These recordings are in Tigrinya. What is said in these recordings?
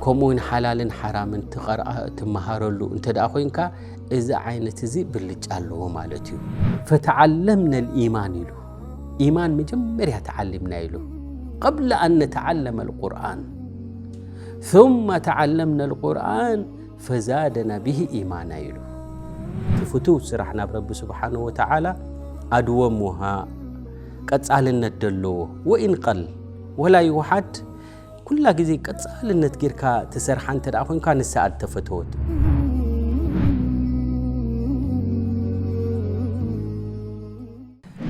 ከምኡ እውን ሓላልን ሓራምን ትቐርኣ ትመሃረሉ እንተ ደኣ ኮይንካ፣ እዚ ዓይነት እዚ ብልጫ ኣለዎ ማለት እዩ። ፈተዓለምነ ልኢማን ኢሉ። ኢማን መጀመርያ ተዓሊምና ኢሉ። ቀብለ ኣን ነተዓለመ ልቁርኣን ثم ተዓለምነ ልቁርኣን ፈዛደና ብሂ ኢማና ኢሉ። እቲ ፍቱው ስራሕ ናብ ረቢ ስብሓንሁ ወተዓላ ኣድወሙሃ፣ ቀጻልነት ደለዎ። ወኢን ቀል ወላ ይውሓድ፣ ኩላ ግዜ ቀጻልነት ጌርካ ትሰርሓ እንተ ደኣ ኮይንካ፣ ንሳ እያ እተፈተወት።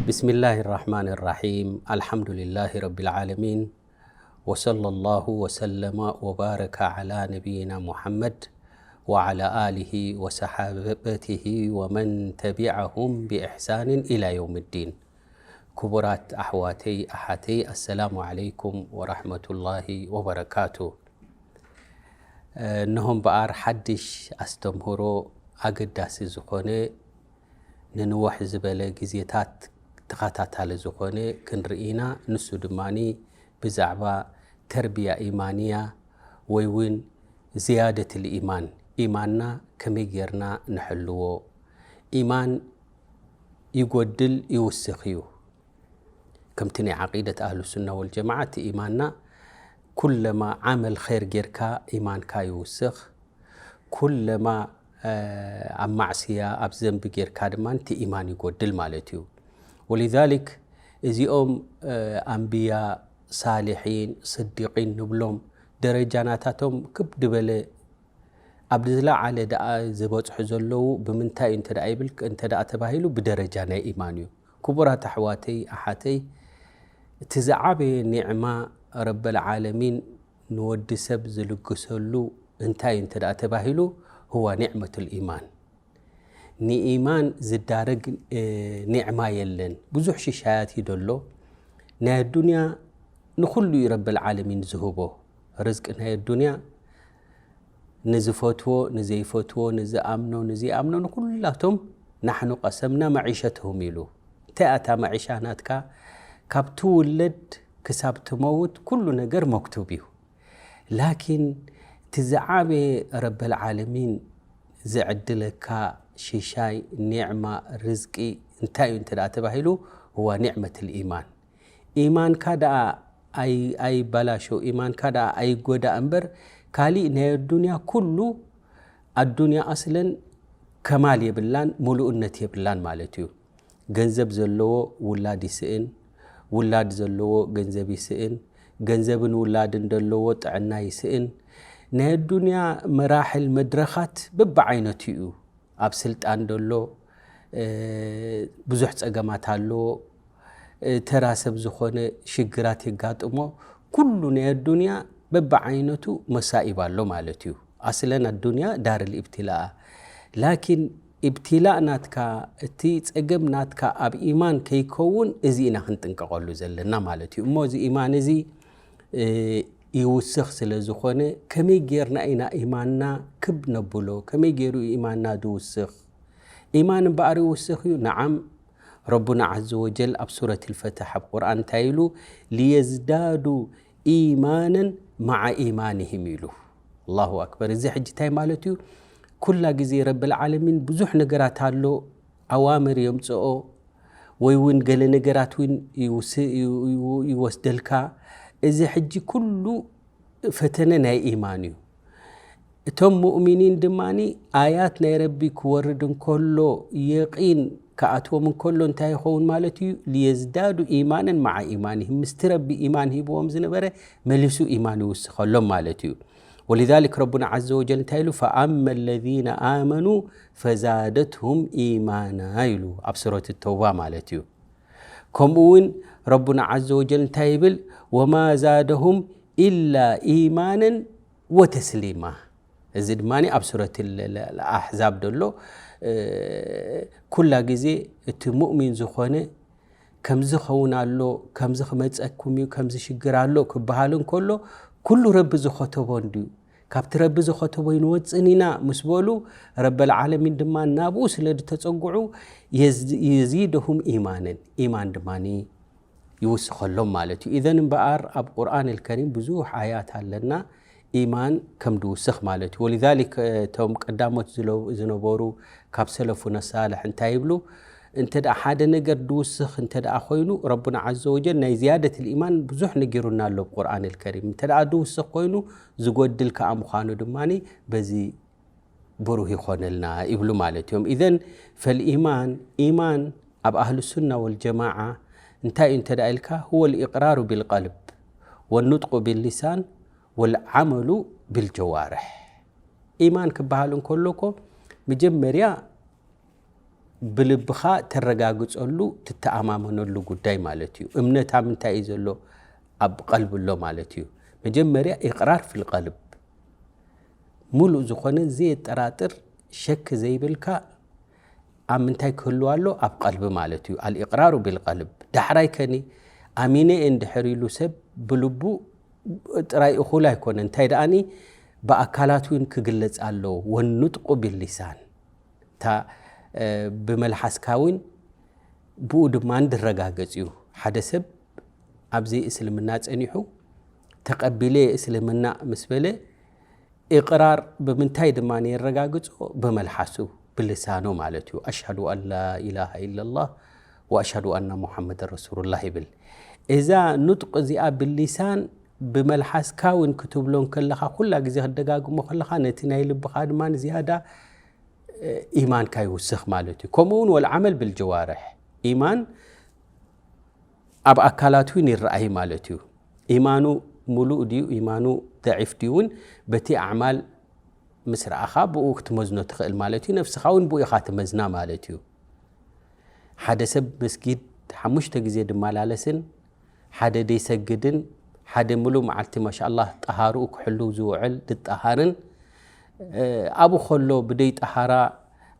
بسم الله الرحمن الرحيم. الحمد لله رب العالمين. وصلى الله وسلم وبارك على نبينا محمد وعلى آله وصحابته ومن تبعهم بإحسان إلى يوم الدين. ክቡራት ኣሕዋተይ ኣሓተይ፣ ኣሰላሙ ዓለይኩም ወራሕመቱላሂ ወበረካቱ። እነሆ እምበኣር ሓድሽ ኣስተምህሮ ኣገዳሲ ዝኾነ፣ ንንውሕ ዝበለ ግዜታት ተኸታታሊ ዝኾነ ክንርኢ ኢና። ንሱ ድማኒ ብዛዕባ ተርቢያ ኢማንያ ወይ እውን ዝያደት ልኢማን፣ ኢማንና ከመይ ጌርና ንሕልዎ፣ ኢማን ይጎድል ይውስኽ እዩ። ከምቲ ናይ ዓቂደት ኣህሉ ሱና ወልጀማዓ፣ እቲ ኢማንና ኩለማ ዓመል ኸይር ጌርካ ኢማንካ ይውስኽ፣ ኩለማ ኣብ ማዕስያ ኣብ ዘንቢ ጌርካ ድማ እቲ ኢማን ይጎድል ማለት እዩ። ወሊዛሊክ እዚኦም ኣንብያ፣ ሳሊሒን፣ ስዲቂን ንብሎም ደረጃ ናታቶም ክብ ድበለ ኣብ ዝለዓለ ደኣ ዝበጽሑ ዘለዉ ብምንታይ እዩ እንተ ደኣ ይብል፣ እንተ ደኣ ተባሂሉ ብደረጃ ናይ ኢማን እዩ። ክቡራት ኣሕዋተይ ኣሓተይ፣ እቲ ዝዓበየ ኒዕማ ረበል ዓለሚን ንወዲ ሰብ ዝልግሰሉ እንታይ እዩ እንተ ደኣ ተባሂሉ፣ ህዋ ኒዕመቱል ኢማን። ንኢማን ዝዳረግ ኒዕማ የለን። ብዙሕ ሽሻያት እዩ ደሎ። ናይ ኣዱንያ ንኹሉ እዩ ረብል ዓለሚን ዝህቦ። ርዝቂ ናይ ኣዱንያ ንዝፈትዎ ንዘይፈትዎ፣ ንዝኣምኖ ንዘይኣምኖ፣ ንኹላቶም ናሕኑ ቀሰምና መዒሸትሁም ኢሉ። እንታይ ኣታ መዒሻ ናትካ? ካብ ትውለድ ክሳብ ትመውት ኩሉ ነገር መክቱብ እዩ። ላኪን እቲ ዝዓበየ ረበል ዓለሚን ዝዕድለካ ሽሻይ ኒዕማ ርዝቂ እንታይ እዩ እንተ ደኣ ተባሂሉ፣ ህዋ ኒዕመት ልኢማን። ኢማንካ ደኣ ኣይ-፣ ኣይበላሾ፣ ኢማንካ ደኣ ኣይጎዳእ እምበር፣ ካሊእ ናይ ኣዱንያ ኩሉ፣ ኣዱንያ ኣስለን ከማል የብላን፣ ሙሉእነት የብላን ማለት እዩ። ገንዘብ ዘለዎ ውላድ ይስእን፣ ውላድ ዘለዎ ገንዘብ ይስእን፣ ገንዘብን ውላድን ዘለዎ ጥዕና ይስእን። ናይ ኣዱንያ መራሕል መድረኻት በብዓይነቱ እዩ። ኣብ ስልጣን ደሎ፣ እ፣ ብዙሕ ጸገማት ኣለዎ። እ፣ ተራ ሰብ ዝኾነ ሽግራት የጋጥሞ። ኩሉ ናይ ኣዱንያ በብዓይነቱ መሳኢብ ኣሎ ማለት እዩ። ኣስለን ኣዱንያ ዳር ልኢብትላኣ። ላኪን ኢብትላእ ናትካ፣ እቲ ጸገም ናትካ ኣብ ኢማን ከይከውን፣ እዚ ኢና ክንጥንቀቐሉ ዘለና ማለት እዩ። እሞ እዚ ኢማን እዚ፣ እ፣ ይውስኽ ስለ ዝኾነ፣ ከመይ ጌርና ኢና ኢማንና ክብ ነብሎ? ከመይ ጌሩ እዩ ኢማንና ዝውስኽ? ኢማን እምበኣር ይውስኽ እዩ? ነዓም። ረቡና ዓዘ ወጀል ኣብ ሱረት ልፈትሕ ኣብ ቁርኣን እንታይ ኢሉ? "ሊየዝዳዱ ኢማነን መዓ ኢማንህም" ኢሉ። ኣላሁ ኣክበር። እዚ ሕጂ እንታይ ማለት እዩ? ኩላ ግዜ ረብል ዓለሚን ብዙሕ ነገራት ኣሎ፣ ኣዋምር የምጽኦ፣ ወይ እውን ገለ ነገራት እውን ይውስ-፣ ይው-፣ ይው-፣ ይወስደልካ። እዚ ሕጂ ኩሉ ፈተነ ናይ ኢማን እዩ። እቶም ሙእሚኒን ድማኒ ኣያት ናይ ረቢ ክወርድ እንከሎ የቂን ክኣትዎም እንከሎ እንታይ ይኸውን ማለት እዩ? "ሊየዝዳዱ ኢማነን መዓ ኢማንህም"፣ ምስቲ ረቢ ኢማን ሂብዎም ዝነበረ መሊሱ ኢማን ይውስኸሎም ማለት እዩ። ወሊዛሊክ ረቡና ዓዘ ወጀል እንታይ ኢሉ? "ፈኣመ ለዚነ ኣመኑ ፈዛደትሁም ኢማና" ኢሉ ኣብ ሱረት ተውባ ማለት እዩ። ከምኡ እውን ረቡና ዓዘ ወጀል እንታይ ይብል? "ወማ ዛደሁም ኢላ ኢማነን ወተስሊማ". እዚ ድማ ኣብ ሱረት ል-፣ ል-፣ ኣሕዛብ ደሎ፣ እ፣ ኩላ ግዜ እቲ ሙእሚን ዝኾነ ከምዚ ኸውን ኣሎ፣ ከምዚ ክመጸኩም እዩ፣ ከምዚ ሽግር ኣሎ ክበሃል እንከሎ፣ ኩሉ ረቢ ዝኸተቦ እንድዩ። ካብቲ ረቢ ዝኸተቦ ይንወጽን ኢና ምስ በሉ፣ ረበል ዓለሚን ድማ ናብኡ ስለ ዝተጸግዑ፣ የዝ-፣ የዚደሁም ኢማነን፣ ኢማን ድማ ይውስኸሎም ማለት እዩ። ኢዘን እምበኣር ኣብ ቁርኣን ልከሪም ብዙሕ ኣያት ኣለና፣ ኢማን ከም ድውስኽ ማለት እዩ። ወሊዛሊክ እቶም ቀዳሞት ዝሎ- ዝነበሩ ካብ ሰለፉነ ሳልሕ እንታይ ይብሉ? እንተ ደኣ ሓደ ነገር ድውስኽ እንተ ደኣ ኮይኑ፣ ረቡና ዓዘ ወጀል ናይ ዝያደት ኢማን ብዙሕ ነጊሩና ኣሎ ብቁርኣን ልከሪም። እንተ ደኣ ድውስኽ ኮይኑ ዝጎድል ከኣ ምዃኑ ድማ በዚ ብሩህ ይኾነልና ይብሉ ማለት እዮም። ኢዘን ፈልኢማን ኢማን ኣብ ኣህሉ ሱና ወልጀማዓ እንታይ እዩ እንተ ደኣ ኢልካ፣ هو الإقرار بالقلب والنطق باللسان والعمل بالجوارح። ኢማን ክበሃል እንከሎ እኮ መጀመርያ ብልብኻ ተረጋግጸሉ ትተኣማመነሉ ጉዳይ ማለት እዩ። እምነት ኣብ ምንታይ እዩ ዘሎ? ኣብ ቀልቢ ኣሎ ማለት እዩ። መጀመርያ ኢቕራር ፊል ቀልብ፣ ሙሉእ ዝኾነ ዘየጠራጥር ሸክ ዘይብልካ ኣብ ምንታይ ክህልው ኣሎ? ኣብ ቀልቢ ማለት እዩ። ኣልኢቅራሩ ቢልቀልብ። ዳሕራይ ከኒ ኣሚነ እየ እንድሕር ኢሉ ሰብ ብልቡ ጥራይ እኹል ኣይኮነ። እንታይ ደኣኒ ብኣካላት እውን ክግለጽ ኣለዎ። ወኑጥቁ ቢሊሳን፣ እታ ብመልሓስካ እውን ብኡ ድማ ድረጋገጽ እዩ። ሓደ ሰብ ኣብዚ እስልምና ጸኒሑ ተቐቢለ እስልምና ምስ በለ፣ ኢቕራር ብምንታይ ድማ የረጋግጾ? ብመልሓሱ፣ ብልሳኑ ማለት እዩ። ኣሽሃዱ ኣን ላ ኢላሃ ኢለላህ ወኣሽሃዱ ኣና ሙሓመድ ረሱሉላህ ይብል። እዛ ኑጥቅ እዚኣ ብሊሳን ብመልሓስካ እውን ክትብሎ ከለኻ፣ ኩላ ግዜ ክደጋግሞ ከለኻ፣ ነቲ ናይ ልብኻ ድማ ዝያዳ ኢማንካ ይውስኽ ማለት እዩ። ከምኡ እውን ወልዓመል ብልጀዋርሕ፣ ኢማን ኣብ ኣካላት እውን ይረኣይ ማለት እዩ። ኢማኑ ሙሉእ ድዩ፣ ኢማኑ ደዒፍ ድዩ እውን በቲ ኣዕማል ምስ ረኣኻ ብኡ ክትመዝኖ ትኽእል ማለት እዩ። ነፍስኻ እውን ብኡ ኢኻ ትመዝና ማለት እዩ። ሓደ ሰብ መስጊድ ሓሙሽተ ግዜ ድመላለስን ሓደ ደይሰግድን ሓደ ሙሉእ መዓልቲ ማሻኣላህ ጠሃርኡ ክሕሉ ዝውዕል ድጠሃርን ኣብኡ ከሎ ብደይ ጠሃራ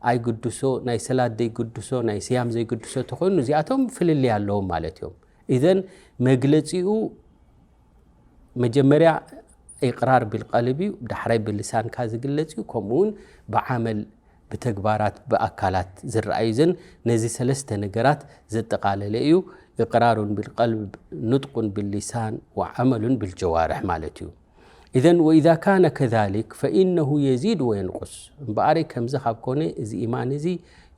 ኣይግድሶ፣ ናይ ሰላት ዘይግድሶ፣ ናይ ስያም ዘይግድሶ ተኾይኑ እዚኣቶም ፍልልይ ኣለዎም ማለት እዮም። ኢዘን መግለጺኡ መጀመርያ ኢቕራር ቢልቀልብ እዩ፣ ዳሕራይ ብልሳንካ ዝግለጽ እዩ፣ ከምኡ እውን ብዓመል ብተግባራት ብኣካላት ዝረኣዩ ዘን ነዚ ሰለስተ ነገራት ዘጠቓለለ እዩ። ኢቕራሩን ቢልቀልብ፣ ኑጥቁን ቢልሊሳን ወዓመሉን ቢልጀዋርሕ ማለት እዩ። ኢዘን ወኢዛ ካነ ከዛሊክ ፈኢነሁ የዚድ ወየንቁስ። እምበኣረይ ከምዚ ካብ ኮነ እዚ ኢማን እዚ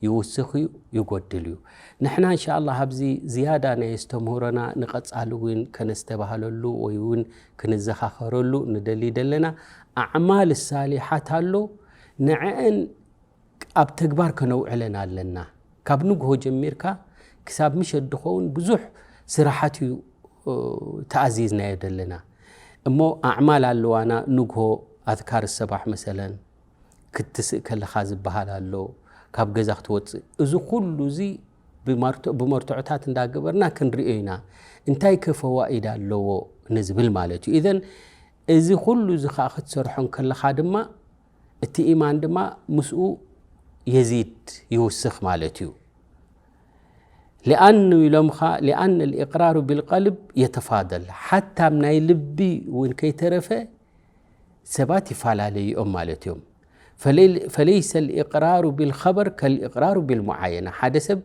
ይውስኽ እዩ፣ ይጎድል እዩ። ንሕና እንሻኣላህ ኣብዚ ዝያዳ ናይ ኣስተምህሮና ንቐጻሊ እውን ከነስተባህለሉ ወይ እውን ክንዘኻኸረሉ ንደሊ ደለና ኣዕማል ሳሊሓት ኣሎ። ንዐአን ኣብ ተግባር ከነውዕለን ኣለና። ካብ ንግሆ ጀሚርካ ክሳብ ምሸት ድኸውን ብዙሕ ስራሓት እዩ ተኣዚዝናዮ ዘለና። እሞ ኣዕማል ኣለዋና። ንግሆ ኣዝካር ሰባሕ መሰለን ክትስእ ከለኻ ዝበሃል ኣሎ፣ ካብ ገዛ ክትወፅእ። እዚ ኩሉ እዚ ብመርትዖታት እንዳገበርና ክንሪኦ ኢና። እንታይ ከ ፈዋኢድ ኣለዎ ንዝብል ማለት እዩ። ኢዘን እዚ ኩሉ እዚ ከዓ ክትሰርሖ ከለኻ ድማ እቲ ኢማን ድማ ምስኡ የዚድ ይውስኽ ማለት እዩ። ሊኣኑ ኢሎምኻ ሊኣን ልእቅራሩ ቢልቀልብ የተፋደል፣ ሓታ ናይ ልቢ እውን ከይተረፈ ሰባት ይፈላለዩ እዮም ማለት እዮም። ፈለይሰ ልእቅራሩ ቢልኸበር ከልእቅራሩ ቢልሙዓየና። ሓደ ሰብ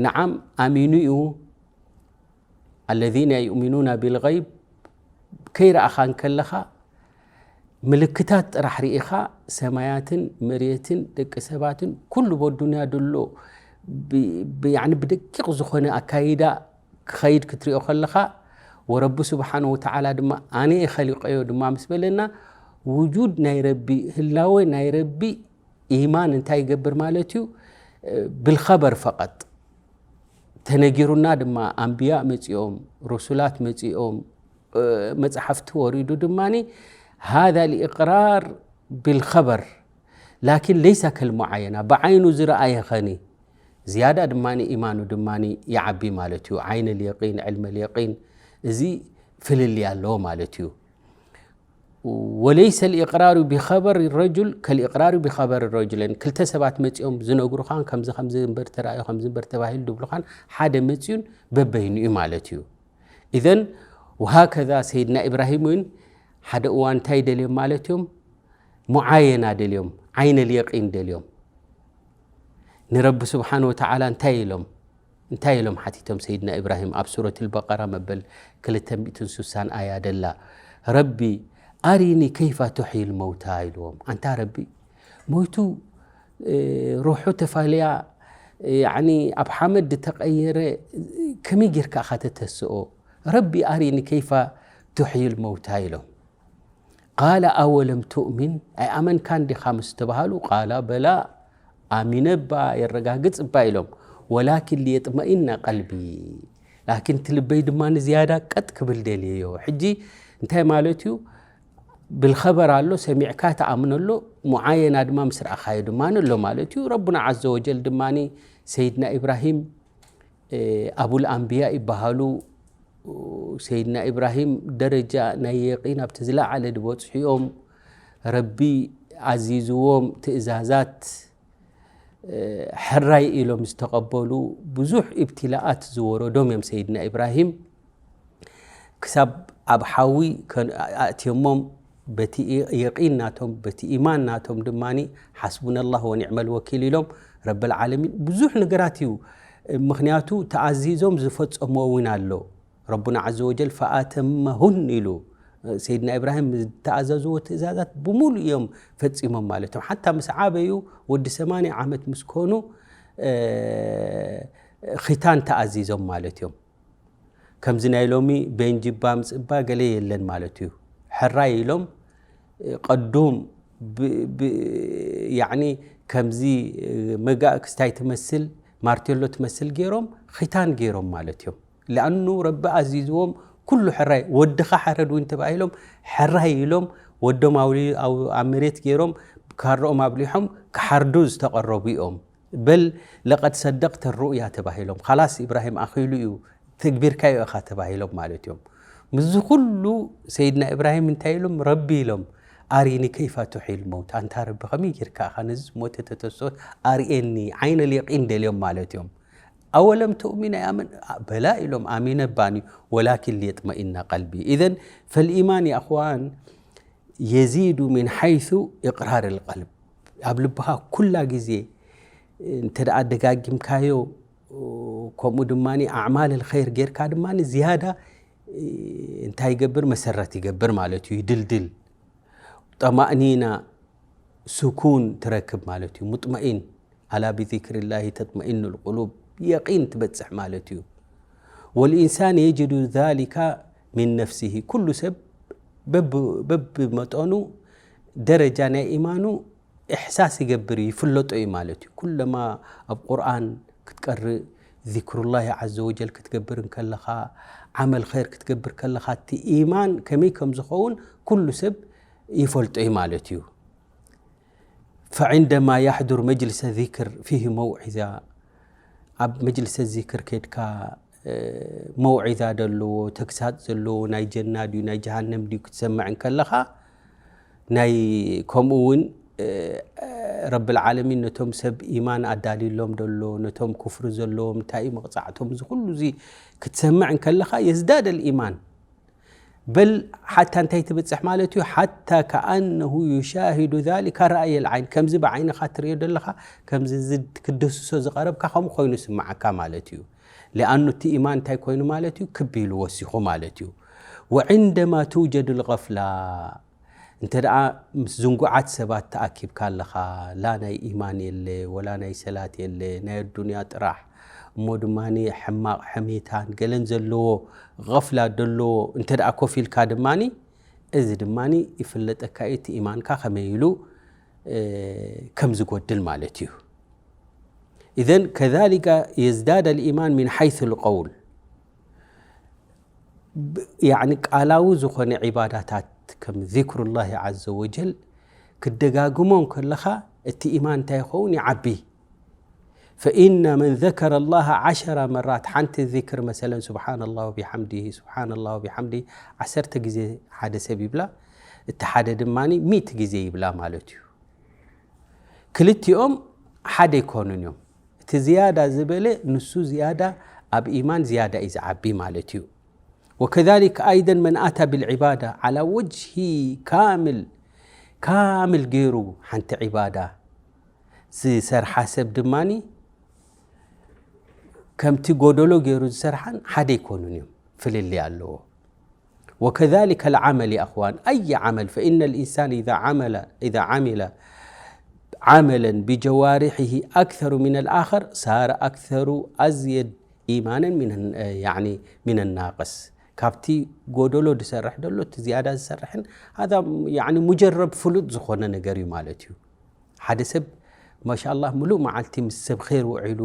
ንዓም ኣሚኑ እዩ፣ ኣለዚነ ዩእሚኑና ቢልገይብ፣ ከይረኣኻ እንከለኻ ምልክታት ጥራሕ ርኢኻ ሰማያትን መሬትን ደቂ ሰባትን ኩሉ በዱንያ ደሎ ብደቂቕ ዝኾነ ኣካይዳ ክኸይድ ክትሪኦ ከለኻ፣ ወረቢ ስብሓን ወተዓላ ድማ ኣነ እየ ኸሊቀዮ ድማ ምስ በለና፣ ውጁድ ናይ ረቢ፣ ህላወ ናይ ረቢ ኢማን እንታይ ይገብር ማለት እዩ? ብልኸበር ፈቐጥ ተነጊሩና ድማ፣ ኣንብያ መፂኦም፣ ሩሱላት መፂኦም፣ መፅሓፍቲ ወሪዱ ድማ፣ ሃዛ ልእቅራር ብልኸበር ላኪን ለይሰ ከልሙዓየና፣ ብዓይኑ ዝረኣየ ኸኒ ዝያዳ ድማ ኢማኑ ድማ ይዓቢ ማለት እዩ። ዓይን ልየቂን፣ ዕልመ ልየቂን፣ እዚ ፍልልይ ኣለዎ ማለት እዩ። ወለይሰ ልእቅራሩ ቢኸበር ረጁል ከልእቅራሩ ቢኸበር ረጁለን። ክልተ ሰባት መፂኦም ዝነግሩኻን ከምዚ ከምዚ እምበር ተራእዩ ከምዚ እምበር ተባሂሉ ድብሉኻን ሓደ መፅዩን በበይኑ እዩ ማለት እዩ። ኢዘን ወሃከዛ ሰይድና ኢብራሂም እውን ሓደ እዋን እንታይ ደልዮም ማለት እዮም? ሙዓየና ደልዮም፣ ዓይነ ልየቂን ደልዮም። ንረቢ ስብሓን ወተዓላ እንታይ ኢሎም እንታይ ኢሎም ሓቲቶም ሰይድና ኢብራሂም ኣብ ሱረት ልበቀራ መበል ክልተ ሚእትን ስሳን ኣያ ደላ፣ ረቢ ኣሪኒ ከይፋ ቱሕይል መውታ ኢልዎም። ኣንታ ረቢ፣ ሞይቱ፣ እ፣ ሩሑ ተፋልያ፣ እ፣ ያዕኒ ኣብ ሓመድ ዝተቐየረ ከመይ ጌርካ ኢኻ ተተስኦ? ረቢ ኣሪኒ ከይፋ ቱሕይል መውታ ኢሎም። ቃለ ኣወለም ቱእሚን፣ ኣይኣመንካን ዲኻ ምስ ተባሃሉ፣ ቃላ በላ፣ ኣሚነ እባ የረጋግጽ እባ ኢሎም። ወላኪን ሊየጥመኢና ቀልቢ፣ ላኪን እቲ ልበይ ድማ ንዝያዳ ቀጥ ክብል ደልየዮ። ሕጂ እንታይ ማለት እዩ? ብልኸበር ኣሎ፣ ሰሚዕካ ትኣምነሎ፣ ሙዓየና ድማ ምስ ረኣኻዮ ድማ ኣሎ ማለት እዩ። ረቡና ዓዘ ወጀል ድማ ሰይድና ኢብራሂም፣ እ፣ ኣቡል ኣንብያ ይበሃሉ። ሰይድና ኢብራሂም ደረጃ ናይ የቂን ኣብቲ ዝለዓለ ዝበጽሑ እዮም። ረቢ ኣዚዝዎም ትእዛዛት፣ እ፣ ሕራይ ኢሎም ዝተቐበሉ፣ ብዙሕ ኢብትላኣት ዝወረዶም እዮም ሰይድና ኢብራሂም። ክሳብ ኣብ ሓዊ ከን-፣ ኣእትዮሞም፣ በቲ ኢ-፣ የቂን ናቶም፣ በቲ ኢማን ናቶም ድማኒ ሓስቡና ላህ ወኒዕመል ወኪል ኢሎም። ረብል ዓለሚን ብዙሕ ነገራት እዩ። ምኽንያቱ ተኣዚዞም ዝፈጸሞ እውን ኣሎ። ረቡና ዓዘ ወጀል ፈኣተመሁን ኢሉ፣ ሰይድና ኢብራሂም ዝተኣዘዝዎ ትእዛዛት ብምሉእ እዮም ፈጺሞም ማለት እዮም። ሓታ ምስ ዓበዩ፣ ወዲ ሰማንያ ዓመት ምስ ኮኑ፣ እ፣ ኺታን ተኣዚዞም ማለት እዮም። ከምዚ ናይ ሎሚ ቤንጅባ ምጽባ ገለ የለን ማለት እዩ። ሕራይ ኢሎም፣ እ፣ ቀዱም ብ-፣ ብ-፣ ያዕኒ ከምዚ፣ እ፣ መጋእ ክስታይ ትመስል፣ ማርቴሎ ትመስል ገይሮም፣ ኺታን ገይሮም ማለት እዮም። ለኣኑ ረቢ ኣዚዝዎም፣ ኩሉ ሕራይ፣ ወድኻ ሓረድ እውን ተባሂሎም፣ ሕራይ ኢሎም፣ ወዶም ኣውሊ-፣ ኣብ፣ ኣብ መሬት ገይሮም፣ ካርኦም ኣብሊሖም፣ ክሓርዱ ዝተቐረቡ እዮም። በል ለቀድ ሰደቅተ ሩእያ ተባሂሎም። ኻላስ ኢብራሂም ኣኺሉ እዩ፣ ተግቢርካዮ ኢኻ ተባሂሎም ማለት እዮም። ምስዚ ኩሉ ሰይድና ኢብራሂም እንታይ ኢሎም? ረቢ ኢሎም፣ ኣሪኒ ከይፋ ቱሕይል መውታ። ኣንታ ረቢ፣ ከመይ ጌርካ ኢኻ ነዚ ዝሞተ ተተስኦ? ኣርእየኒ፣ ዓይነ ልየቂን ደልዮም ማለት እዮም። ኣወለም ትእሚን፣ ኣይኣመን-፣ በላ ኢሎም፣ ኣሚነ ባኒ፣ ወላኪን ሊየጥመኢና ቀልቢ። ኢዘን ፈልኢማን የእኽዋን የዚዱ ሚን ሓይሱ ኢቅራር ልቀልብ። ኣብ ልብኻ ኩላ ግዜ እንተ ደኣ ደጋጊምካዮ፣ ከምኡ ድማ ኣዕማል ልኸይር ጌርካ ድማ ዝያዳ እንታይ ይገብር? መሰረት ይገብር ማለት እዩ፣ ይድልድል። ጠማእኒና፣ ስኩን ትረክብ ማለት እዩ። ሙጥመኢን፣ ኣላ ብዚክሪላሂ ተጥመኢኑ ልቁሉብ፣ የቂን ትበጽሕ ማለት እዩ። ወልኢንሳን የጅዱ ዛሊካ ሚን ነፍሲሂ፣ ኩሉ ሰብ በብ-፣ በብመጠኑ ደረጃ ናይ ኢማኑ ኢሕሳስ ይገብር እዩ፣ ይፍለጦ እዩ ማለት እዩ። ኩለማ ኣብ ቁርኣን ክትቀርእ፣ ዚክሩላሂ ዓዘ ወጀል ክትገብር እንከለኻ፣ ዓመል ኸይር ክትገብር ከለኻ፣ እቲ ኢማን ከመይ ከም ዝኸውን ኩሉ ሰብ ይፈልጦ እዩ ማለት እዩ። ፈዕንደማ ያሕዱር መጅልሰ ዚክር ፊሂ መውዒዛ፣ ኣብ መጅልሰ ዚክር ከድካ፣ እ፣ መውዒዛ ዘለዎ፣ ተግሳጽ ዘለዎ፣ ናይ ጀና ድዩ ናይ ጀሃነም ድዩ ክትሰምዕ እንከለኻ፣ ናይ፣ ከምኡ እውን፣ እ፣ ረብል ዓለሚን ነቶም ሰብ ኢማን ኣዳልዩሎም ደሎ፣ ነቶም ኩፍሪ ዘለዎም እንታይ እዩ መቕጻዕቶም፣ እዚ ኩሉ እዚ ክትሰምዕ እንከለኻ፣ የዝዳደል ኢማን። በል ሓታ እንታይ ትብጽሕ ማለት እዩ? ሓታ ከኣነሁ ዩሻሂዱ ዛሊካ ረእየ ልዓይን፣ ከምዚ ብዓይንኻ ትርእዮ ዘለኻ፣ ከምዚ እዚ ክድህስሶ ዝቐረብካ ከምኡ ኮይኑ ስምዓካ ማለት እዩ። ሊኣኑ እቲ ኢማን እንታይ ኮይኑ ማለት እዩ? ክብ ኢሉ ወሲኹ ማለት እዩ። ወዕንደማ ትውጀዱ ልገፍላ፣ እንተ ደኣ ምስ ዝንጉዓት ሰባት ተኣኪብካ ኣለኻ፣ ላ ናይ ኢማን የለ፣ ወላ ናይ ሰላት የለ፣ ናይ ኣዱንያ ጥራሕ፣ እሞ ድማ ሕማቕ ሕሜታን ገለን ዘለዎ፣ ገፍላ ደለዎ እንተ ደኣ ኮፍ ኢልካ ድማ፣ እዚ ድማ ይፍለጠካ እዩ፣ እቲ ኢማንካ ከመይ ኢሉ፣ እ፣ ከም ዝጎድል ማለት እዩ። ኢዘን ከዛሊከ የዝዳድ ኣልኢማን ሚን ሓይሱ ልቀውል። ብ-፣ ያዕኒ ቃላዊ ዝኾነ ዒባዳታት ከም ዚክሩላሂ ዓዘ ወጀል ክደጋግሞ እንከለኻ፣ እቲ ኢማን እንታይ ይኸውን? ይዓቢ። ፈኢነ መን ዘከረ ላሃ ዓሸረ መራት፣ ሓንቲ ዚክር መሰለን ስብሓነላህ ወቢሓምዲሂ፣ ስብሓነላህ ወቢሓምዲሂ ዓሰርተ ግዜ ሓደ ሰብ ይብላ፣ እቲ ሓደ ድማ ሚእቲ ግዜ ይብላ ማለት እዩ። ክልቲኦም ሓደ ኣይኮኑን እዮም። እቲ ዝያዳ ዝበለ ንሱ ዝያዳ ኣብ ኢማን ዝያዳ እዩ ዝዓቢ ማለት እዩ። ወከዛሊክ ኣይደን መን ኣታ ብልዕባዳ ዓላ ወጅሂ ካምል፣ ካምል ገይሩ ሓንቲ ዕባዳ ዝሰርሓ ሰብ ድማኒ ከምቲ ጎደሎ ገይሩ ዝሰርሓን ሓደ ኣይኮኑን እዮም፣ ፍልልይ ኣለዎ። وكذلك العمل يا أخوان، أي عمل، فإن الإنسان إذا عمل، إذا عمل عملا بجوارحه أكثر من الآخر صار أكثر أزيد إيمانا من ال-، يعني من الناقص። ካብቲ ጎደሎ ዝሰርሕ ዘሎ እቲ ዝያዳ ዝሰርሕን هذا يعني مجرب ፍሉጥ ዝኾነ ነገር እዩ ማለት እዩ። ሓደ ሰብ ማሻ ኣላህ ምሉእ መዓልቲ ምስ ሰብ ኸይር ውዒሉ፣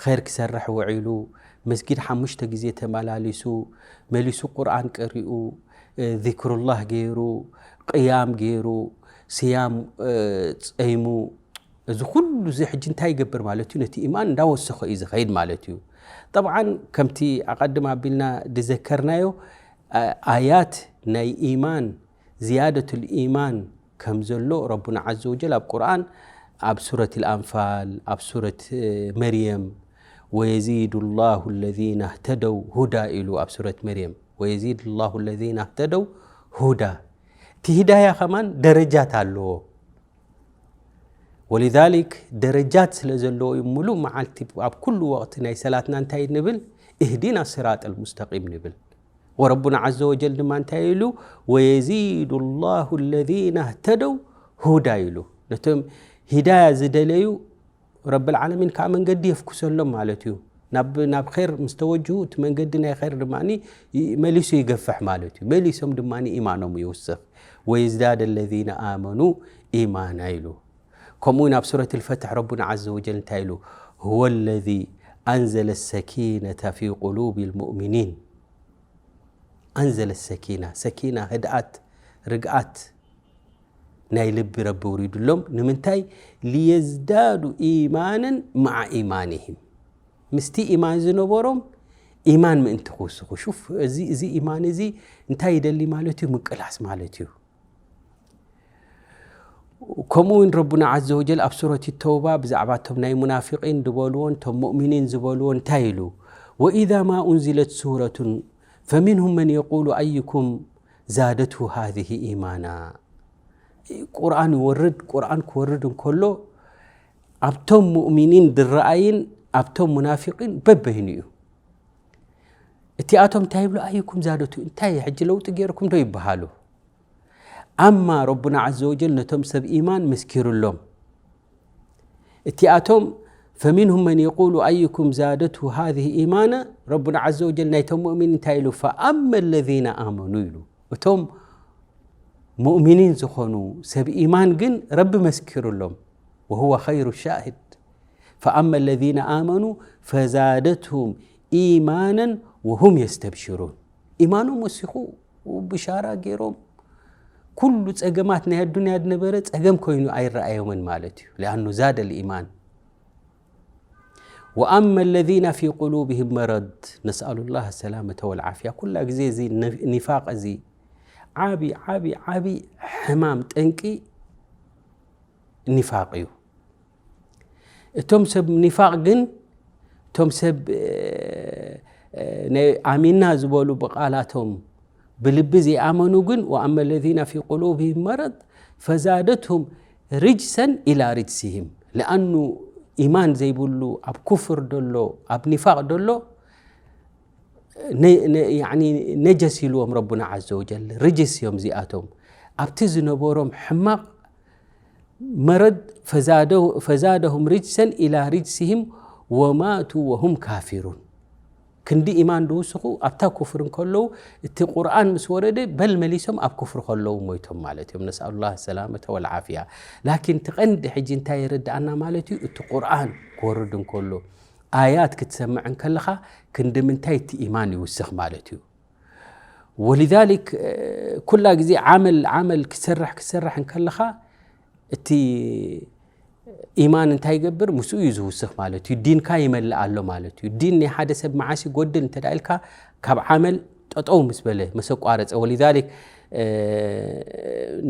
ኸይር ክሰርሕ ውዒሉ፣ መስጊድ ሓሙሽተ ግዜ ተመላሊሱ፣ መሊሱ ቁርኣን ቀሪኡ፣ እ፣ ዚክሩላህ ገይሩ፣ ቅያም ገይሩ፣ ስያም፣ እ፣ ጸይሙ፣ እዚ ኩሉ እዚ ሕጂ እንታይ ይገብር ማለት እዩ? ነቲ ኢማን እንዳወሰኸ እዩ ዝኸይድ ማለት እዩ። ጠብዓን ከምቲ ኣቐድም ኣቢልና ዝዘከርናዮ፣ እ፣ ኣያት ናይ ኢማን ዝያደቱል ኢማን ከም ዘሎ ረቡና ዓዘ ወጀል ኣብ ቁርኣን ኣብ ሱረት ኣልኣንፋል ኣብ ሱረት መርየም ወየዚዱ ላሁ ለዚነ ህተደው ሁዳ ኢሉ ኣብ ሱረት መርየም ወየዚዱ ላሁ ለዚነ ህተደው ሁዳ። እቲ ሂዳያ ከማን ደረጃት ኣለዎ። ወሊዛሊክ ደረጃት ስለ ዘለዎ እዩ ምሉእ መዓልቲ ኣብ ኩሉ ወቕቲ ናይ ሰላትና እንታይ ንብል? እህዲና ስራጥ ልሙስተቂም ንብል። ወረቡና ዓዘ ወጀል ድማ እንታይ ኢሉ? ወየዚዱ ላሁ ለዚነ ህተደው ሁዳ ኢሉ። ነቶም ሂዳያ ዝደለዩ ረብል ዓለሚን ከዓ መንገዲ የፍኩሰሎም ማለት እዩ። ናብ፣ ናብ ኸይር ምስ ተወጅሁ እቲ መንገዲ ናይ ኸይር ድማ ይ-፣ መሊሱ ይገፍሕ ማለት እዩ። መሊሶም ድማ ኢማኖም ይውስኽ። ወየዝዳደ ለዚነ ኣመኑ ኢማና ኢሉ። ከምኡ እውን ኣብ ሱረት ልፈትሕ ረቡና ዓዘ ወጀል እንታይ ኢሉ? ሁወ ለዚ ኣንዘለ ሰኪነተ ፊ ቁሉቢ ልሙእሚኒን። ኣንዘለ ሰኪና፣ ሰኪና ህድኣት፣ ርግኣት ናይ ልቢ ረቢ ውሪዱሎም። ንምንታይ? ሊየዝዳዱ ኢማንን መዓ ኢማንህም፣ ምስቲ ኢማን ዝነበሮም ኢማን ምእንቲ ክውስኹ። ሹፍ፣ እዚ፣ እዚ ኢማን እዚ እንታይ ይደሊ ማለት እዩ? ምቅላስ ማለት እዩ። ከምኡ እውን ረቡና ዓዘ ወጀል ኣብ ሱረት ተውባ ብዛዕባ እቶም ናይ ሙናፊቂን ዝበልዎን እቶም ሙእሚኒን ዝበልዎን እንታይ ኢሉ? ወኢዛ ማ ኡንዚለት ሱረቱን ፈሚንሁም መን የቁሉ ኣዩኩም ዛደትሁ ሃዚህ ኢማና። ቁርኣን ይወርድ፣ ቁርኣን ክወርድ እንከሎ ኣብቶም ሙእሚኒን ድረኣይን ኣብቶም ሙናፊቂን በበይኑ እዩ። እቲኣቶም እንታይ ይብሉ? ኣዩኩም ዛደቱ፣ እንታይ ሕጂ ለውጢ ገይርኩም ዶ ይበሃሉ? ኣማ ረቡና ዓዘ ወጀል ነቶም ሰብ ኢማን መስኪሩሎም። እቲኣቶም ፈሚንሁም መን የቁሉ ኣዩኩም ዛደቱ ሃዚህ ኢማና። ረቡና ዓዘ ወጀል ናይቶም ሙእሚን እንታይ ኢሉ? ፈኣመ ለዚነ ኣመኑ ኢሉ። እቶም ሙእሚኒን ዝኾኑ ሰብ ኢማን ግን ረቢ መስኪሩሎም። ወሁወ ኸይሩ ሻሂድ። ፈኣመ ለዚነ ኣመኑ ፈዛደትሁም ኢማናን ወሁም የስተብሽሩን። ኢማኖም ወሲኹ ብሻራ ገይሮም። ኩሉ ጸገማት ናይ ኣዱንያ ዝነበረ ጸገም ኮይኑ ኣይረኣዮምን ማለት እዩ። ሊኣኑ ዛደ ልኢማን። ወኣመ ለዚነ ፊ ቁሉብህም መረድ፣ ነስኣሉ ላህ ሰላመተ ወልዓፍያ። ኩላ ግዜ እዚ ኒ-፣ ኒፋቅ እዚ ዓቢ፣ ዓቢ፣ ዓቢ ሕማም ጠንቂ ኒፋቅ እዩ። እቶም ሰብ ኒፋቅ ግን፣ እቶም ሰብ፣ እ፣ እ፣ ናይ ኣሚና ዝበሉ ብቃላቶም፣ ብልቢ ዘይኣመኑ ግን፣ ወኣመ ለዚነ ፊ ቁሉብህም መረድ ፈዛደትሁም ርጅሰን ኢላ ርጅሲህም። ለኣኑ ኢማን ዘይብሉ፣ ኣብ ኩፍር ደሎ፣ ኣብ ኒፋቅ ደሎ፣ ነ-፣ ነ-፣ ያዕኒ ነጀስ ኢልዎም ረቡና ዓዘ ወጀል። ርጅስ እዮም እዚኣቶም። ኣብቲ ዝነበሮም ሕማቅ መረድ ፈዛደ-፣ ፈዛደሁም ርጅሰን ኢላ ርጅሲህም ወማቱ ወሁም ካፊሩን። ክንዲ ኢማን ድውስኹ ኣብታ ኩፍር እንከለዉ፣ እቲ ቁርኣን ምስ ወረደ በል መሊሶም ኣብ ኩፍር ከለዉ ሞይቶም ማለት እዮም። ነስኣሉላህ ሰላመተ ወልዓፍያ። ላኪን እቲ ቀንዲ ሕጂ እንታይ የረድኣና ማለት እዩ? እቲ ቁርኣን ክወርድ እንከሎ፣ ኣያት ክትሰምዕ እንከለኻ ክንዲ ምንታይ እቲ ኢማን ይውስኽ ማለት እዩ። ወሊዛሊክ፣ እ፣ ኩላ ግዜ ዓመል፣ ዓመል ክትሰርሕ፣ ክትሰርሕ እንከለኻ እቲ ኢማን እንታይ ይገብር? ምስኡ እዩ ዝውስኽ ማለት እዩ። ዲንካ ይመልእ ኣሎ ማለት እዩ። ዲን ናይ ሓደ ሰብ መዓስ ይጎድል እንተ ደኣ ኢልካ፣ ካብ ዓመል ጠጠው ምስ በለ፣ ምስ ኣቋረጸ። ወሊዛሊክ፣ እ፣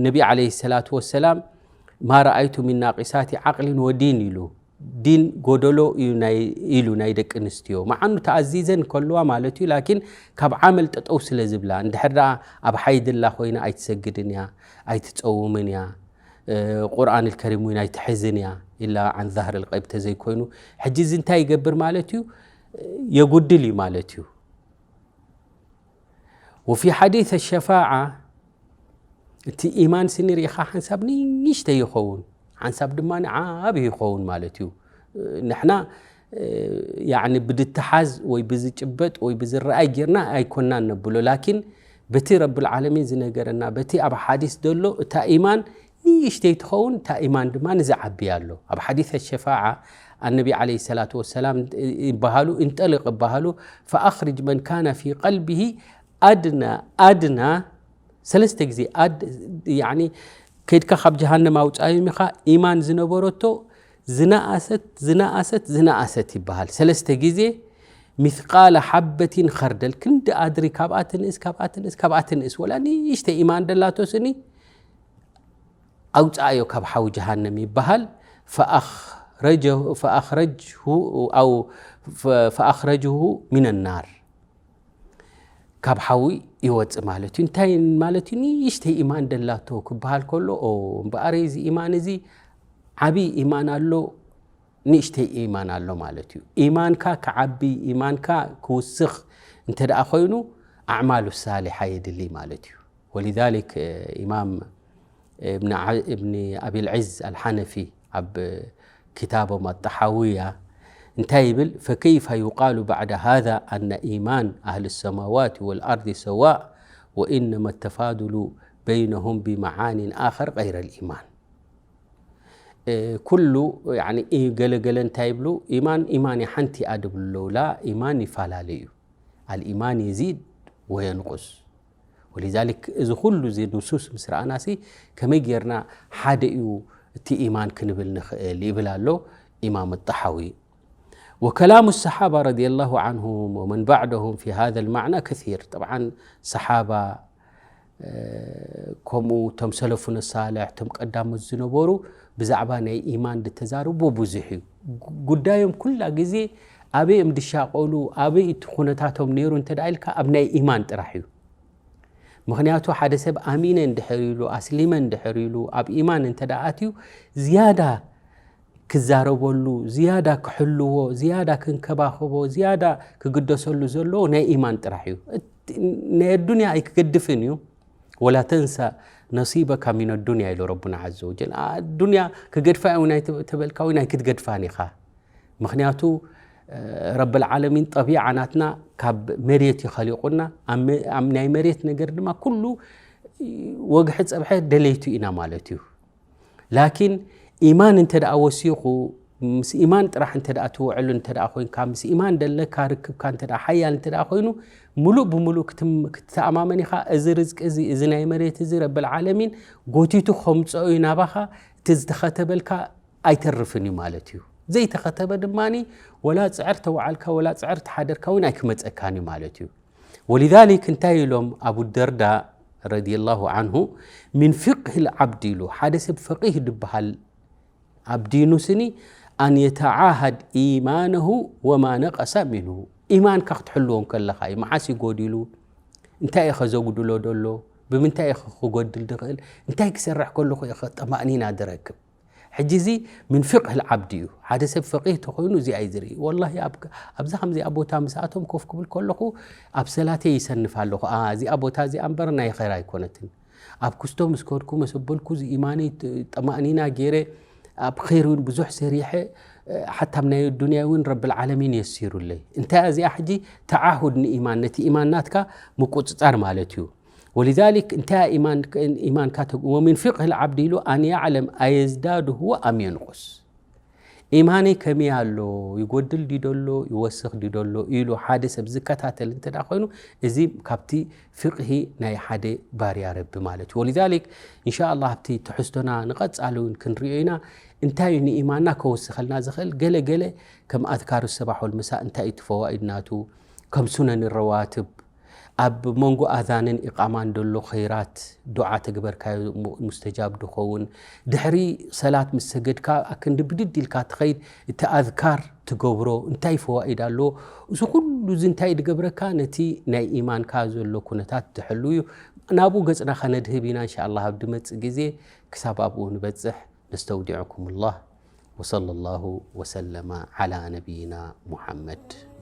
ነቢ ዓለይሂ ሰላቱ ወሰላም፣ "ማ ረኣይቱ ሚን ናቂሳቲ ዓቅሊን ወዲን" ኢሉ፣ ዲን ጎደሎ እዩ ናይ፣ ኢሉ ናይ ደቂ ኣንስትዮ። መዓኑ ተኣዚዘን ከለዋ ማለት እዩ፣ ላኪን ካብ ዓመል ጠጠው ስለ ዝብላ፣ እንድሕር ደኣ ኣብ ሓይድላ ኮይና ኣይትሰግድን እያ፣ ኣይትጸውምን እያ፣ እ፣ ቁርኣን ልከሪም እውን ኣይትሕዝን እያ፣ ኢላ ዓን ዛህር ልቀይብ ተዘይኮይኑ። ሕጂ እዚ እንታይ ይገብር ማለት እዩ? የጉድል እዩ ማለት እዩ። وفي حديث الشفاعة، እቲ ኢማን ስኒ ርኢኻ ሓንሳብ ንእሽተይ ይኸውን፣ ሓንሳብ ድማ ዓቢ ይኸውን ማለት እዩ። ንሕና ያዕኒ ብድተሓዝ ወይ ብዝጭበጥ ወይ ብዝረኣይ ጌርና ኣይኮናን ነብሎ። ላኪን በቲ ረብል ዓለሚን ዝነገረና፣ በቲ ኣብ ሓዲስ ዘሎ፣ እታ ኢማን ንእሽተይ ትኸውን፣ እታ ኢማን ድማ ንዝዓቢ ኣሎ። ኣብ ሓዲስ ሸፋዓ ኣነቢ ዓለይሂ ሰላቱ ወሰላም ይበሃሉ፣ እንጠልቕ ይበሃሉ፣ ፈኣኽርጅ መን ካነ ፊ ቀልቢሂ ኣድና ኣድና ሰለስተ ግዜ ኣድ ያኒ ከድካ ካብ ጀሃነም ኣውፃዮም ኢኻ። ኢማን ዝነበረቶ ዝነኣሰት ዝነኣሰት ዝነኣሰት ይበሃል። ሰለስተ ግዜ ሚስቃለ ሓበቲን ኸርደል ክንዲ ኣድሪ ካብኣ ትንእስ ካብኣ ትንእስ ካብኣ ትንእስ ወላ ንእሽተ ኢማን ደላቶ ስኒ ኣውፃኣዮ ካብ ሓዊ ጀሃነም ይበሃል። ፈኣኽረጀሁ ኣው ፈኣኽረጅሁ ሚነናር ካብ ሓዊ ይወፅእ ማለት እዩ። እንታይ ማለት እዩ? ንእሽተይ ኢማን ደላቶ ክበሃል ከሎ ኦ እምበኣረይ እዚ ኢማን እዚ ዓብዪ ኢማን ኣሎ፣ ንእሽተይ ኢማን ኣሎ ማለት እዩ። ኢማንካ ክዓቢ ኢማንካ ክውስኽ እንተ ደኣ ኮይኑ ኣዕማሉ ሳሊሓ የድሊ ማለት እዩ። ወሊዛሊክ ኢማም እብኒ ዓ- እብኒ ኣቢል ዒዝ ኣልሓነፊ ኣብ ክታቦም ኣጠሓውያ እንታይ ይብል? ፈከይፈ ዩቃሉ ባዕደ ሃዛ ኣነ ኢማን ኣህል ሰማዋት ወልኣርድ ሰዋእ ወኢነማ ተፋድሉ በይነሁም ብመዓኒን ኣኸር ቀይረ ልኢማን። ኩሉ ያኒ ገለገለ እንታይ ይብሉ? ኢማን ኢማን ሓንቲ እያ ድብሉ ኣለዉ። ላ ኢማን ይፈላለ እዩ። ኣልኢማን የዚድ ወየንቁስ። ወሊዛሊክ እዚ ኩሉ እዚ ንሱስ ምስ ረኣናሲ ከመይ ጌርና ሓደ እዩ እቲ ኢማን ክንብል ንኽእል ይብል ኣሎ ኢማም ጣሓዊ። وكلام الصحابة رضي الله عنهم ومن بعدهم في هذا المعنى كثير. طبعا ሰሓባ ከምኡ እቶም ሰለፉነ ሳልሕ እቶም ቀዳሞት ዝነበሩ ብዛዕባ ናይ ኢማን ዝተዛረቡ ብዙሕ እዩ። ጉዳዮም ኩላ ግዜ ኣበይ እዮም ድሻቀሉ ኣበይ እቲ ኩነታቶም ነይሩ እንተ ደኣ ኢልካ ኣብ ናይ ኢማን ጥራሕ እዩ። ምኽንያቱ ሓደ ሰብ ኣሚነ እንድሕር ኢሉ ኣስሊመ እንድሕር ኢሉ ኣብ ኢማን እንተ ደኣ ኣትዩ ዝያዳ ክዛረበሉ ዝያዳ ክሕልዎ ዝያዳ ክንከባኸቦ ዝያዳ ክግደሰሉ ዘለዎ ናይ ኢማን ጥራሕ እዩ። ናይ ኣዱንያ ኣይክገድፍን እዩ። ወላ ተንሳ ነሲበካ ሚን ኣዱንያ ኢሉ ረቡና ዓዘ ወጀል። ኣዱንያ ክገድፋ እዩ ናይ ተበልካ ወይ ናይ ክትገድፋን ኢኻ። ምኽንያቱ ረብል ዓለሚን ጠቢዓ ናትና ካብ መሬት እዩ ኸሊቁና። ኣብ ናይ መሬት ነገር ድማ ኩሉ ወግሒ ፀብሐ ደለይቱ ኢና ማለት እዩ። ላኪን ኢማን እንተ ደኣ ወሲኹ ምስ ኢማን ጥራሕ እንተ ደኣ ትውዕሉ እንተ ደኣ ኮይንካ ምስ ኢማን ደለካ ርክብካ እንተ ደኣ ሓያል እንተ ደኣ ኮይኑ ምሉእ ብምሉእ ክትተኣማመን ኢኻ። እዚ ርዝቂ እዚ እዚ ናይ መሬት እዚ ረብል ዓለሚን ጎቲቱ ከምፀኦ እዩ ናባኻ። እቲ ዝተኸተበልካ ኣይተርፍን እዩ ማለት እዩ። ዘይተኸተበ ድማ ወላ ፅዕር ተወዓልካ ወላ ፅዕር ተሓደርካ እውን ኣይክመፀካን እዩ ማለት እዩ። ወሊዛሊክ እንታይ ኢሎም ኣቡ ደርዳ ረዲየላሁ ዓንሁ ሚን ፊቅህ ልዓብድ ኢሉ ሓደ ሰብ ፈቂህ ድበሃል ኣብ ዲኑ ስኒ ኣን የተዓሃድ ኢማነሁ ወማ ነቀሰ ሚንሁ። ኢማንካ ክትሕልዎ ከለኻ እዩ መዓስ ይጎዲሉ እንታይ ኢኸ ዘጉድሎ ደሎ ብምንታይ ኢኸ ክጎድል ድኽእል እንታይ ክሰርሕ ከለኹ ኢኸ ጠማእኒና ድረክብ። ሕጂ እዚ ምን ፍቅህ ልዓብዲ እዩ። ሓደ ሰብ ፈቂህ ተኮይኑ እዚኣ እዩ ዝርኢ። ወላሂ ኣብዛ ከምዚኣ ቦታ ምስኣቶም ኮፍ ክብል ከለኹ ኣብ ሰላተይ ይሰንፍ ኣለኹ። እዚኣ ቦታ እዚኣ እምበር ናይ ኸይር ኣይኮነትን። ኣብ ክስቶ ምስ ከድኩ መሰበልኩ እዚ ኢማነይ ጠማእኒና ገይረ ኣብ ኸይር እውን ብዙሕ ሰሪሐ ሓታ ኣብ ናይ ዱንያ እውን ረብል ዓለሚን የሲሩለይ። እንታይ እዚኣ ሕጂ ተዓሁድ ንኢማን ነቲ ኢማን ናትካ ምቁፅፃር ማለት እዩ። ወሊዛሊክ እንታይ ኢማንካ ወሚን ፊቅህ ልዓብዲ ኢሉ ኣን ያዕለም ኣየዝዳዱ ሁወ ኣም የንቁስ። ኢማነይ ከመይ ኣሎ ይጎድል ድደሎ ይወስኽ ድደሎ ኢሉ ሓደ ሰብ ዝከታተል እንተ ደኣ ኮይኑ እዚ ካብቲ ፍቅሂ ናይ ሓደ ባርያ ረቢ ማለት እዩ። ወሊዛሊክ እንሻ ኣላህ ኣብቲ ትሕዝቶና ንቐጻሊ እውን ክንሪኦ ኢና። እንታይ እዩ ንኢማንና ከወስኸልና ዝኽእል? ገለ ገለ ከም ኣዝካር ሰባሕ ወልምሳእ እንታይ እዩ እቲ ፈዋኢድ ናቱ? ከም ሱነን ረዋትብ ኣብ መንጎ ኣዛንን ኢቃማን ደሎ ኸይራት ዱዓ ተግበርካዮ ሙስተጃብ ድኸውን ድሕሪ ሰላት ምስ ሰገድካ ኣክንዲ ብድድ ኢልካ ትኸይድ እቲ ኣዝካር ትገብሮ እንታይ ፈዋኢድ ኣለዎ? እዚ ኩሉ እዚ እንታይ ድገብረካ ነቲ ናይ ኢማንካ ዘሎ ኩነታት ድሕሉ እዩ። ናብኡ ገጽና ኸነድህብ ኢና እንሻ ኣላህ ኣብ ድመጽእ ግዜ ክሳብ ኣብኡ ንበጽሕ ነስተውዲዕኩም ላህ ወሰለ ላሁ ወሰለመ ዓላ ነቢይና ሙሓመድ።